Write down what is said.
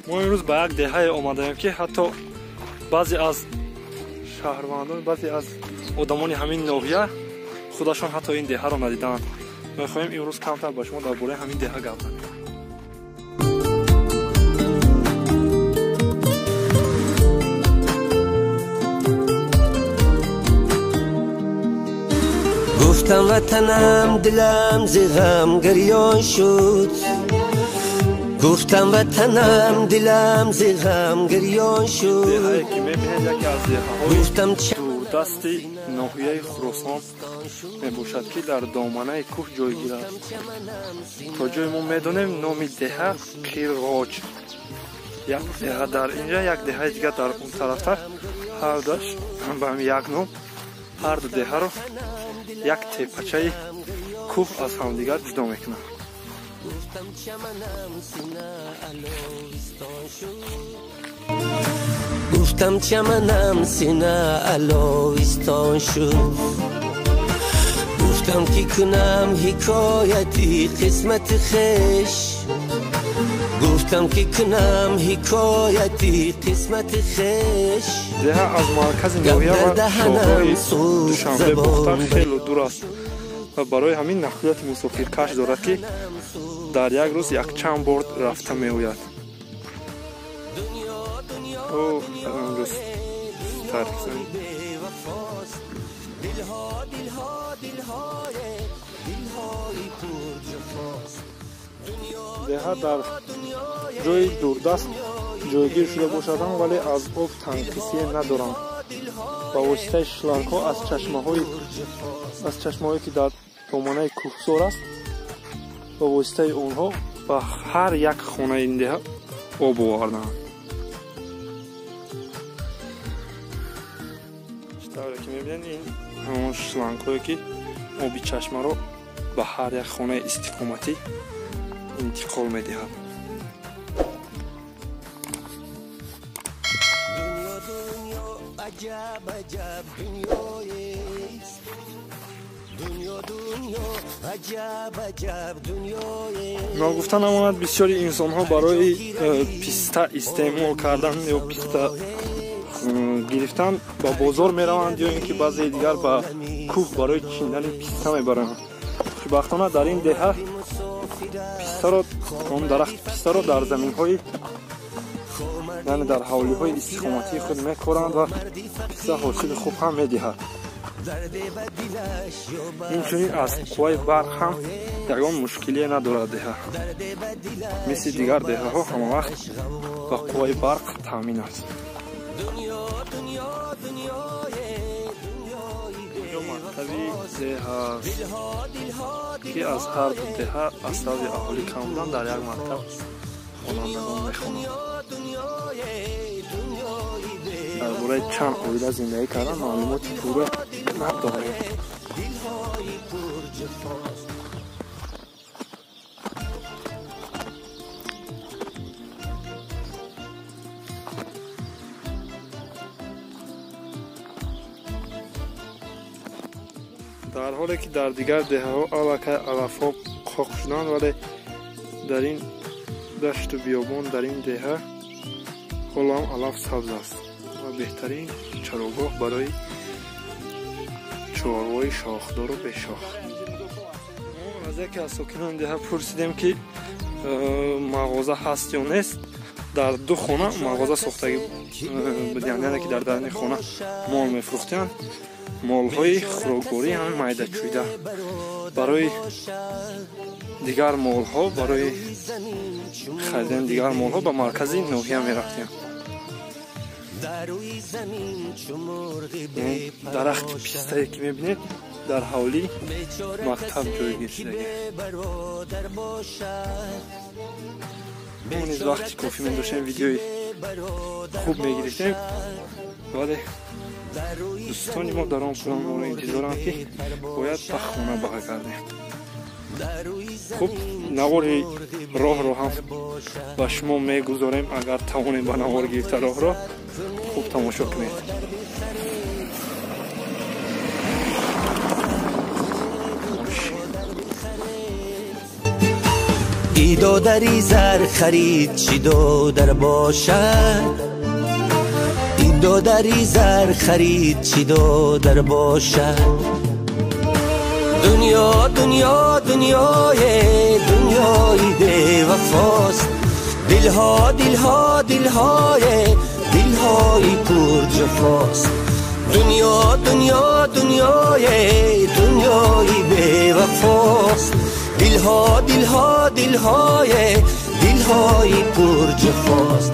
Мо имрӯз ба як деҳае омадаем, ки ҳатто баъзе аз шаҳрвандон, баъзе аз одамони ҳамин ноҳия худашон ҳатто ин деҳаро надидаанд. Мехоҳем имрӯз камтар ба шумо дар бораи ҳамин деҳа гап занем. Гуфтам ватанам дилам зи ғам гирён шуд, гуфтам ватанам дилам зи ғам гирён шуд. Деҳае ки мебинед яке аз деҳаҳои дурдасти ноҳияи Хуросон мебошад, ки дар доманаи кӯҳ ҷойгир аст. То ҷое мо медонем номи деҳа Қирғоҷ. Як деҳа дар инҷа, як деҳаи дигар дар он тарафтар, ҳардуаш ба ҳам як ном. Ҳарду деҳаро як теппачаи кӯҳ аз ҳамдигар ҷудо мекунад. Гуфтам чаманам сина аловистон шуд, гуфтам ки кунам ҳикояти қисмати хеш, гуфтам ки кунам ҳикояти қисмати хеш. Деҳа аз маркази ноҳия ва шоҳроҳи Душанбе Бохтар хеле дур аст ва барои ҳамин нақлиёти мусофиркаш дорад, ки дар як рӯз якчанд бор рафта меояд. Деҳа дар ҷои дурдаст ҷойгир шуда бошадам, вале аз об танқисие надоранд. Ба воситаи шлангҳо аз чашмаҳое ки дар доманаи кӯҳсор аст, ба воситаи онҳо ба ҳар як хонаи ин деҳа об оварданд. Чӣ тавре ки мебинед, ин ҳамон шлангҳое ки оби чашмаро ба ҳар як хонаи истиқоматӣ интиқол медиҳад. Ногуфта намонад, бисёри инсонҳо барои писта истеъмол кардан ё писта гирифтан ба бозор мераванд, ё ин ки баъзеи дигар ба кӯҳ барои чиндани писта мебаранд. Хушбахтона дар ин деҳа пистаро, он дарахти пистаро дар заминҳои, яъне дар ҳавлиҳои истиқоматии худ мекоранд ва писта ҳосили хуб ҳам медиҳад. Инчунин аз қувваи барқ ҳам ягон мушкилие надорад деҳа. Мисли дигар деҳаҳо ҳамавақт ба қувваи барқ таъмин аст. Инҷо мактаби деҳа аст, ки аз ҳар ду деҳа аз сабаби аҳолӣ кам будан дар як мактаб хонандагон мехонанд. Дар бораи чанд оила зиндагӣ кардан маълумоти пурра надорем. Дар ҳоле ки дар дигар деҳаҳо аллакай алафҳо қоқ шуданд, вале дар ин дашту биёбон, дар ин деҳа ҳоло ҳам алаф сабз аст ва беҳтарин чарогоҳ барои чорвои шохдору бешох. Аз яке аз сокинони деҳа пурсидем, ки мағоза ҳаст ё нест. Дар ду хона мағоза сохтагӣ буданд, яъне ки дар даруни хона мол мефурӯхтанд. Молҳои хӯрокворӣ ҳам майдачӯйда. Барои дигар молҳо, барои харидани дигар молҳо ба маркази ноҳия мерафтем. Дарахти пистае ки мебинед дар ҳавлии мактаб ҷойгир шудагӣ. Мо низ вақти кофӣ медоштем, видеои хуб мегирифтем, вале дӯстони мо дар он пулан моро интизоранд, ки бояд ба хона баргардем. Хуб, навори роҳро ҳам ба шумо мегузорем, агар тавонем ба навор гирифта роҳро хуб тамошо кунед. Ай додари зар харид чӣ додар бошад, ай додари зар харид чӣ додар бошад. Дунё, дунё, дунёи дунёи бевафост, дилҳо, дилҳо, дилҳои дилҳои пурҷафост. Дунё, дунё, дунёи дунёи бевафост, дилҳо, дилҳо, дилҳои дилҳои пурҷафост.